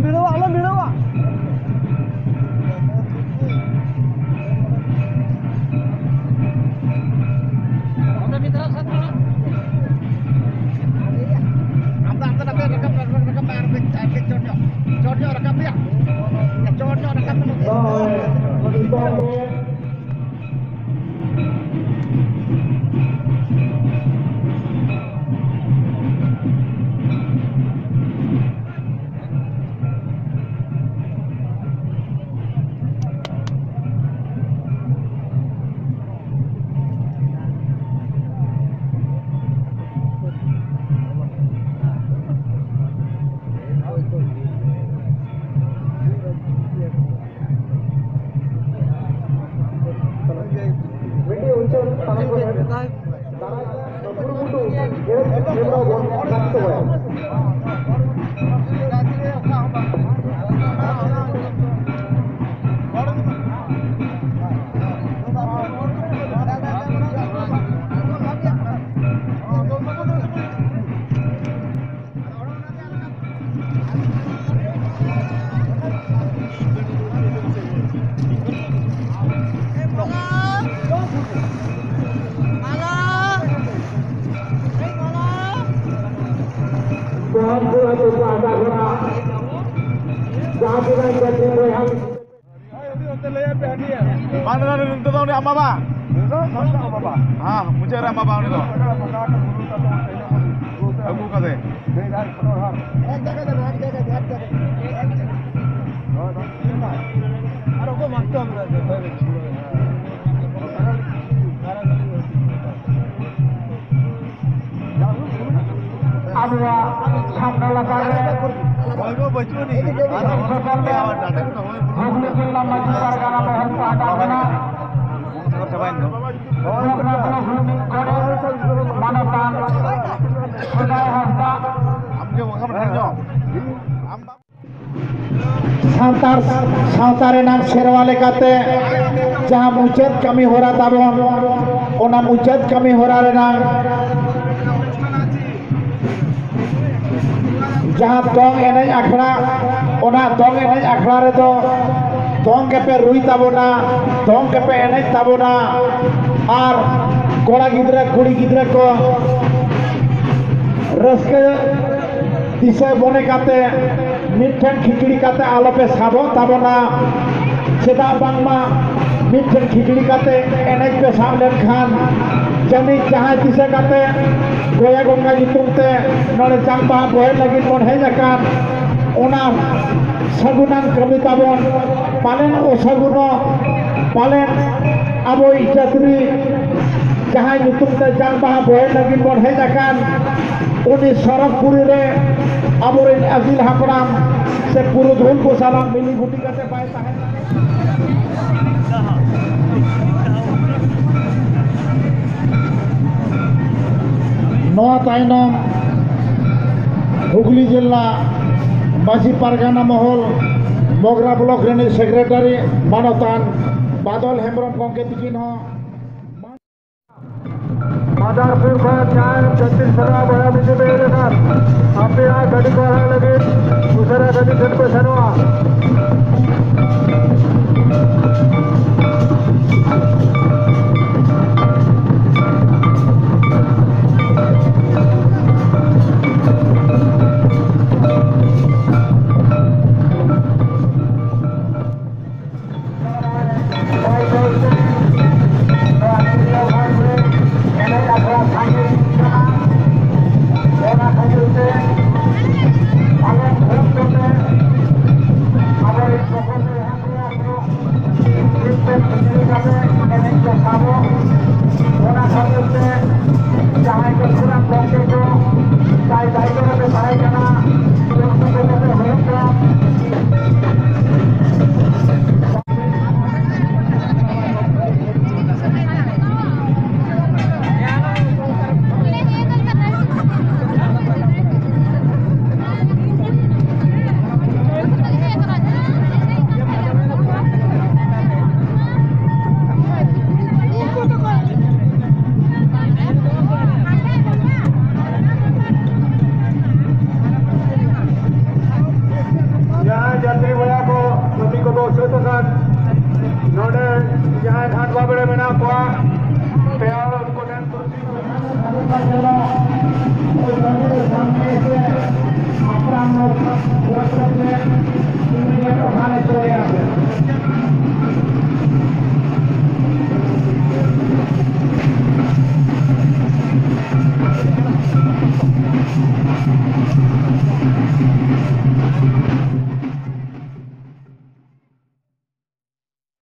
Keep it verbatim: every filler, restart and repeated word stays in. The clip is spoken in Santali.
ᱵᱷᱤᱲᱟᱹᱣᱟ, ᱟᱞᱚᱢ ᱵᱷᱤᱲᱟᱹᱣᱟ᱾ ᱟᱢ ᱫᱚ ᱦᱟᱱᱛᱮ ᱱᱟᱛᱮ ᱨᱟᱠᱟᱵ, ᱨᱟᱠᱟᱵ, ᱨᱟᱠᱟᱵ ᱢᱮ, ᱟᱨ ᱠᱟᱹᱡ, ᱟᱨ ᱠᱟᱹᱡ ᱪᱚᱴ ᱧᱚᱜ, ᱪᱚᱴ ᱧᱚᱜ ᱨᱟᱠᱟᱵ ᱢᱮᱭᱟ᱾ ᱪᱚᱴ ᱧᱚᱜ ᱨᱟᱠᱟᱵ ᱢᱮ᱾ ᱡᱚᱦᱟᱨ ᱜᱮ ᱟᱹᱛᱩ ᱯᱟᱦᱴᱟ ᱠᱷᱚᱱᱟᱜ ᱡᱟᱦᱟᱸ ᱛᱤᱱᱟᱹᱜ ᱜᱟᱛᱮ ᱵᱚᱭᱦᱟ ᱵᱟᱝ, ᱱᱚᱰᱮ ᱱᱤᱛᱚᱜ ᱫᱚ ᱩᱱᱤ ᱟᱢ ᱵᱟᱵᱟ᱾ ᱦᱮᱸ, ᱢᱩᱪᱟᱹᱫ ᱨᱮ ᱟᱢ ᱵᱟᱵᱟ ᱩᱱᱤ ᱫᱚ᱾ ᱟᱹᱜᱩ ᱠᱟᱫᱮ᱾ ᱟᱵᱚᱣᱟᱜ ᱥᱟᱢᱱᱟ ᱞᱟᱛᱟᱨ ᱨᱮ ᱥᱮᱴᱮᱨ ᱞᱮᱱ ᱦᱩᱜᱽᱞᱤ ᱡᱤᱞᱟ ᱢᱟᱹᱡᱷᱤ ᱯᱟᱨᱜᱟᱱᱟ ᱢᱚᱦᱚᱞ ᱯᱟᱦᱴᱟ ᱠᱷᱚᱱᱟᱜ ᱡᱚᱜᱽᱱᱟᱛᱷ ᱦᱩᱞᱢᱤ ᱠᱚᱲᱮ ᱢᱟᱱᱚᱛᱟᱱ ᱥᱚᱫᱟᱭ ᱦᱟᱸᱥᱫᱟ ᱥᱟᱱᱛᱟᱲ ᱥᱟᱶᱛᱟ ᱨᱮᱱᱟᱜ ᱥᱮᱨᱣᱟ ᱞᱮᱠᱟᱛᱮ ᱡᱟᱦᱟᱸ ᱢᱩᱪᱟᱹᱫ ᱠᱟᱹᱢᱤ ᱦᱚᱨᱟ ᱛᱟᱵᱚᱱ, ᱚᱱᱟ ᱢᱩᱪᱟᱹᱫ ᱠᱟᱹᱢᱤ ᱦᱚᱨᱟ ᱨᱮᱱᱟᱜ ᱡᱟᱦᱟᱸ ᱫᱚᱝ ᱮᱱᱮᱡ ᱟᱠᱷᱲᱟ, ᱚᱱᱟ ᱫᱚᱝ ᱮᱱᱮᱡ ᱟᱠᱷᱲᱟ ᱨᱮᱫᱚ ᱫᱚᱝ ᱜᱮᱯᱮ ᱨᱩᱭ ᱛᱟᱵᱚᱱᱟ, ᱫᱚᱝ ᱜᱮᱯᱮ ᱮᱱᱮᱡ ᱛᱟᱵᱚᱱᱟ᱾ ᱟᱨ ᱠᱚᱲᱟ ᱜᱤᱫᱽᱨᱟᱹ ᱠᱩᱲᱤ ᱜᱤᱫᱽᱨᱟᱹ ᱠᱚ ᱨᱟᱹᱥᱠᱟᱹ ᱫᱤᱥᱟᱹ ᱢᱚᱱᱮ ᱠᱟᱛᱮ ᱢᱤᱫᱴᱷᱮᱱ ᱠᱷᱤᱪᱲᱤ ᱠᱟᱛᱮ ᱟᱞᱚᱯᱮ ᱥᱟᱵᱚᱜ ᱛᱟᱵᱚᱱᱟ᱾ ᱪᱮᱫᱟᱜ ᱵᱟᱝᱢᱟ ᱢᱤᱫᱴᱷᱮᱱ ᱠᱷᱤᱪᱲᱤ ᱠᱟᱛᱮ ᱮᱱᱮᱡ ᱯᱮ ᱥᱟᱵ ᱞᱮᱱᱠᱷᱟᱱ ᱡᱟᱹᱱᱤᱡ ᱡᱟᱦᱟᱸᱭ ᱫᱤᱥᱟᱹ ᱠᱟᱛᱮ ᱜᱚᱭᱟ ᱜᱚᱝᱜᱟ ᱧᱩᱛᱩᱢ ᱛᱮ ᱱᱚᱰᱮ ᱡᱟᱝ ᱵᱟᱦᱟ ᱵᱚᱦᱮᱞ ᱞᱟᱹᱜᱤᱫ ᱵᱚᱱ ᱦᱮᱡ ᱟᱠᱟᱱ, ᱚᱱᱟ ᱥᱟᱹᱜᱩᱱᱟᱱ ᱠᱟᱹᱢᱤ ᱛᱟᱵᱚᱱ ᱯᱟᱞᱮᱱ ᱚᱥᱟᱹᱜᱩᱱᱚᱜ, ᱯᱟᱞᱮᱱ ᱟᱵᱚᱭᱤᱡ ᱡᱟᱹᱛᱨᱤ ᱡᱟᱦᱟᱸᱭ ᱧᱩᱛᱩᱢ ᱛᱮ ᱡᱟᱝ ᱵᱟᱦᱟ ᱵᱚᱦᱮᱞ ᱞᱟᱹᱜᱤᱫ ᱵᱚᱱ ᱦᱮᱡ ᱟᱠᱟᱱ, ᱩᱱᱤ ᱥᱚᱨᱚᱜᱽᱯᱩᱨᱤ ᱨᱮ ᱟᱵᱚᱨᱮᱱ ᱟᱹᱜᱤᱞ ᱦᱟᱯᱲᱟᱢ ᱥᱮ ᱯᱩᱨᱩᱫᱷᱩᱞ ᱠᱚ ᱥᱟᱞᱟᱜ ᱢᱤᱞᱤ ᱵᱷᱩᱴᱤ ᱠᱟᱛᱮ ᱵᱟᱭ ᱛᱟᱦᱮᱸ ᱫᱟᱲᱮᱭᱟᱜᱼᱟ᱾ ᱱᱚᱣᱟ ᱛᱟᱭᱱᱚᱢ ᱦᱩᱜᱽᱞᱤ ᱡᱮᱞᱟ ᱢᱟᱹᱡᱷᱤ ᱯᱟᱨᱜᱟᱱᱟ ᱢᱚᱦᱚᱞ ᱢᱚᱜᱽᱨᱟ ᱵᱞᱚᱠ ᱨᱤᱱᱤᱡ ᱥᱮᱠᱨᱮᱴᱟᱨᱤ ᱢᱟᱱᱚᱛᱟᱱ ᱵᱟᱫᱚᱞ ᱦᱮᱢᱵᱨᱚᱢ ᱜᱚᱢᱠᱮ ᱛᱤᱠᱤᱱ ᱦᱚᱸ ᱵᱟᱫᱟᱨᱯᱩᱨ ᱠᱷᱚᱱ ᱡᱟᱦᱟᱸᱭ ᱪᱷᱚᱛᱨᱤᱥ ᱥᱟᱞᱟ ᱵᱚᱭᱦᱟ ᱵᱤᱴᱤ ᱵᱮᱱ ᱟᱠᱟᱱ,